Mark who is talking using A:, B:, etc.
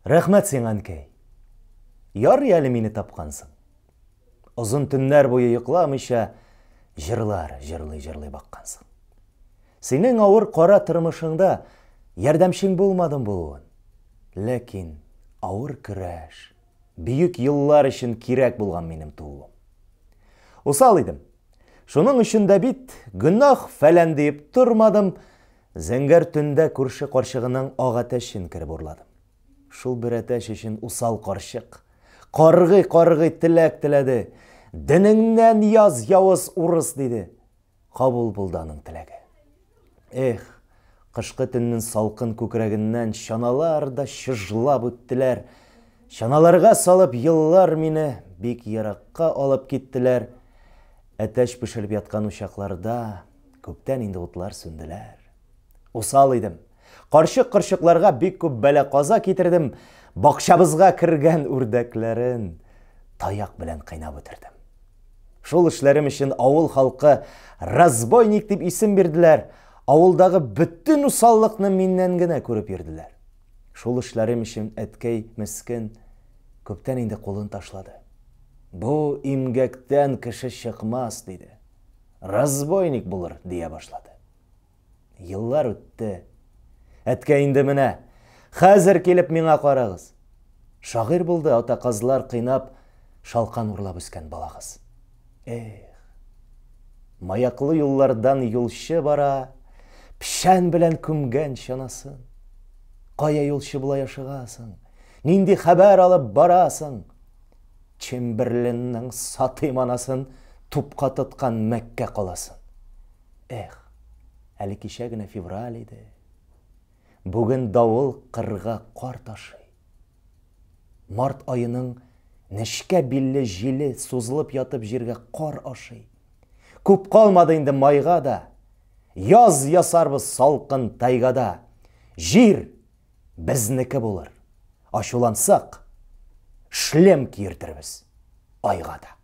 A: Рәхмәт сиңа, әнкәй. Ярый әле мине тапкансың. Озын төннәр буе йокламыйча җырлар җырлый-җырлый баккансың. Синең авыр кара тормышыңда ярдәмчең булмадым булуын. Ләкин авыр көрәш, бөек еллар өчен кирәк булган минем тууым. Усал идем. Шуның өчен дә бит гөнаһ фәлән диеп тормадым, зәңгәр төндә күрше карчыгының ак әтәчен кереп урладым. Шул бер әтәч өчен усал карчык каргый-каргый теләк теләде. Денеңнән яз, явыз урыс, диде. Кабул булды аның теләге. Эх, кышкы төннең салкын күкрәгеннән чаналар да чыжлап үттеләр. Чаналарга салып еллар мине бик еракка алып киттеләр. Әтәч пешереп яткан учакларда күптән инде утлар сүнделәр. Усал идем. Карчык-корчыкларга бик күп бәла-каза китердем. Бакчабызга кергән үрдәкләрен таяк белән кыйнап үтердем. Шул эшләрем өчен авыл халкы разбойник дип исем бирделәр. Авылдагы бөтен усаллыкны миннән генә күреп йөрделәр. Шул эшләрем өчен әткәй мескен күптән инде кулын ташлады. Бу имгәктән кеше чыкмас, диде. Разбойник булыр, дия башлады. Еллар үтте. Әткәй инде менә. Хәзер килеп миңа карагыз. Шагыйрь булды ата казлар кыйнап, шалкан урлап үскән балагыз. Эх. Маяклы юллардан юлчы бара, печән белән күмгән чанасын. Кая юлчы болай ашыгасың? Нинди хәбәр алып барасың? Чемберленның сатыйм анасын, тупка тоткан Мәккә каласын. Эх, әле кичә генә февраль иде. Бүген давыл кырга кар ташый. Март аеның нечкә билле җиле сузылып ятып җиргә кар ашый. Күп калмады инде майга да. Яз ясарбыз салкын тайгада. Җир безнеке булыр. Ачулансак, шлем киертербез айга да.